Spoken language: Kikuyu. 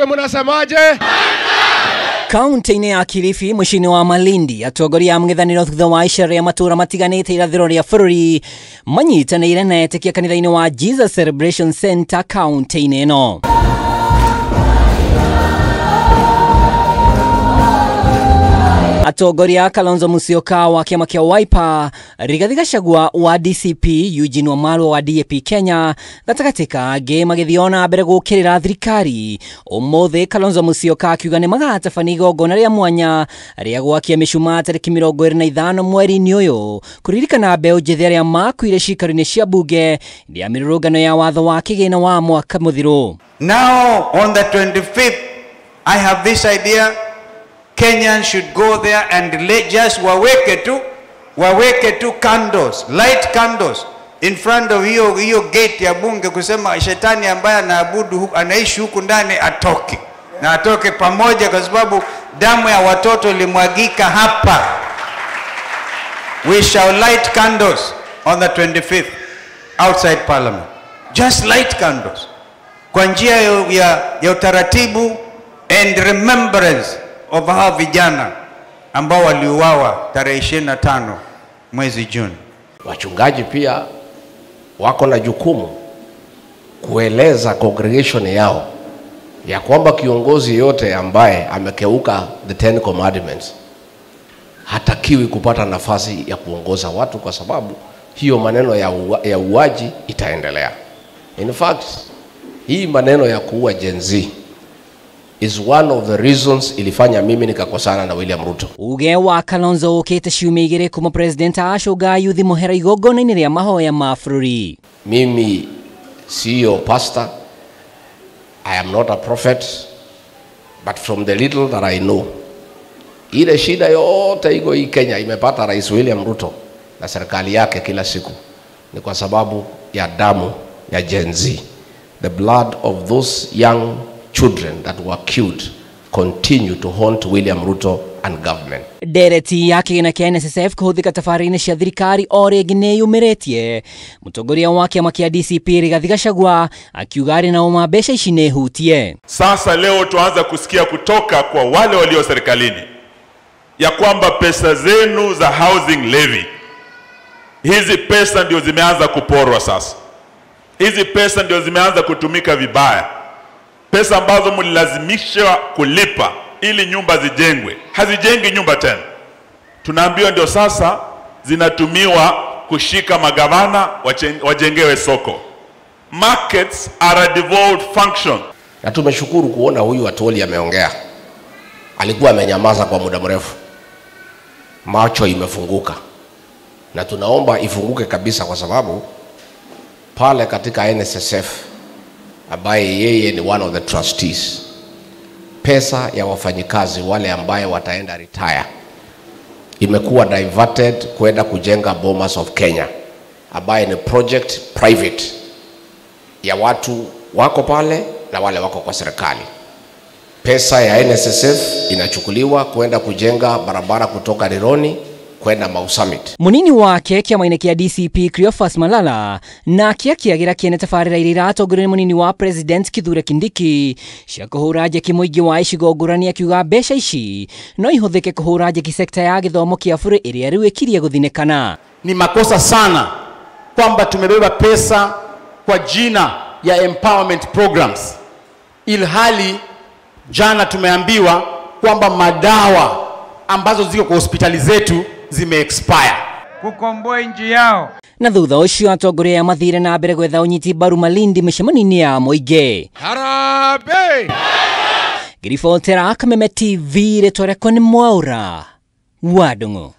Munasemaje? Kaunti-inĩ ya Kilifi mũciĩ-inĩ wa Malindi atongoria a mũng'ethanĩro thutha wa icera rĩa matũra matiganĩte irathĩro rĩa bũrũri manyitanĩire na etĩkia kanitha-inĩ wa Jesus Celebration Center kaunti-inĩ ĩno. Atongoria Kalonzo Musyoka wa kĩama kĩa Wiper, Rigathi Gachagua wa DCP, Eugene Wamalwa wa DAP Kenya gatagatĩ ka angĩ magĩthiĩ ona mbere gũkĩrĩra thirikari. Ũmũthĩ Kalonzo Musyoka akiuga nĩ magatabania igongona rĩa mwanya rĩa gwakia mĩcumaa tarĩki 25 mweri-inĩ ũyũ kũririkana mbeũ njĩthĩ arĩa makuire ciikaro-inĩ cia bunge rĩa mĩrũrũngano ya watho wa kĩgĩna wa mwaka mũthiru. Now on the 25th I have this idea. Kenyans should go there and just waweke tu candles, light candles in front of hiyo gate ya bunge, kusema shetani ambaye anaabudu anaishi huku ndani atoke, na atoke pamoja, kwa sababu damu ya watoto ilimwagika hapa. We shall light candles on the 25th outside parliament. Just light candles kwa njia ya utaratibu and remembrance of hao vijana ambao waliuawa tarehe 25 mwezi Juni. Wachungaji pia wako na jukumu kueleza congregation yao ya kwamba kiongozi yote ambaye amekeuka the 10 commandments hatakiwi kupata nafasi ya kuongoza watu, kwa sababu hiyo maneno ya uaji itaendelea. In fact, hii maneno ya kuua Gen Z is one of the reasons ilifanya mimi nikakosana na William Ruto. Uge wa Kalonzo ukite ciumia igĩrĩ kuma president acũnga yuthi mũhera igongona-inĩ rĩa mahoya ma bũrũri. Mimi siyo pastor, I am not a prophet, but from the little that I know, ile shida yote iko hii Kenya imepata Rais William Ruto na serikali yake kila siku ni kwa sababu ya damu ya Gen Z. The blood of those young children that were killed continue to haunt William Ruto and government. Ndereti ya kĩgĩna kĩa NSSF kũhũthĩka tabarĩra-inĩ cia thirikari o rĩngĩ nĩyumĩrĩtie. Mũtongoria wa kĩama kĩa DCP Rigathi Gachagua akiuga arĩ na ũma mbeca ici nĩ hutie. Sasa leo tuanza kusikia kutoka kwa wale walio serikalini ya kwamba pesa zenu za housing levy, hizi pesa ndio zimeanza kuporwa sasa. Hizi pesa ndio zimeanza kutumika vibaya. Pesa ambazo mlilazimishwa kulipa ili nyumba zijengwe, hazijengi nyumba tena. Tunaambiwa ndio sasa zinatumiwa kushika magavana wajengewe soko. Markets are a devolved function. Na tumeshukuru kuona huyu Atwoli ameongea. Alikuwa amenyamaza kwa muda mrefu. Macho imefunguka. Na tunaomba ifunguke kabisa, kwa sababu pale katika NSSF ambaye yeye ni one of the trustees, pesa ya wafanyikazi wale ambaye wataenda retire imekuwa diverted kwenda kujenga Bomas of Kenya, ambaye ni project private ya watu wako pale na wale wako kwa serikali. Pesa ya NSSF inachukuliwa kwenda kujenga barabara kutoka Rironi kwenda Mau Summit. Munini wake kĩama-inĩ kĩa DCP Cleophas Malala nake akĩagĩra kĩene tabarĩra iria iratongorio nĩ munini wa president Kithure Kindiki cia kũhũra njeki mũingĩ wa icigo ngũrani, akiuga mbeca ici no ihũthĩke kũhũra njeki sekta ya gĩthomo kĩa bũrũri ĩrĩa rĩu ĩkirie gũthinĩkana. Ni makosa sana kwamba tumebeba pesa kwa jina ya empowerment programs, ilhali jana tumeambiwa kwamba madawa ambazo ziko kwa hospitali zetu zime expire. Kukomboa nchi yao. Na thutha ũcio atongoria mathire na mbere gwetha ũnyiti mbaru Malindi mĩcemanio-inĩ ya mũingĩ. Harambee! Ngĩribotera Kameme TV, rĩtwa rĩakwa nĩ Mwaura wa Ndung'u.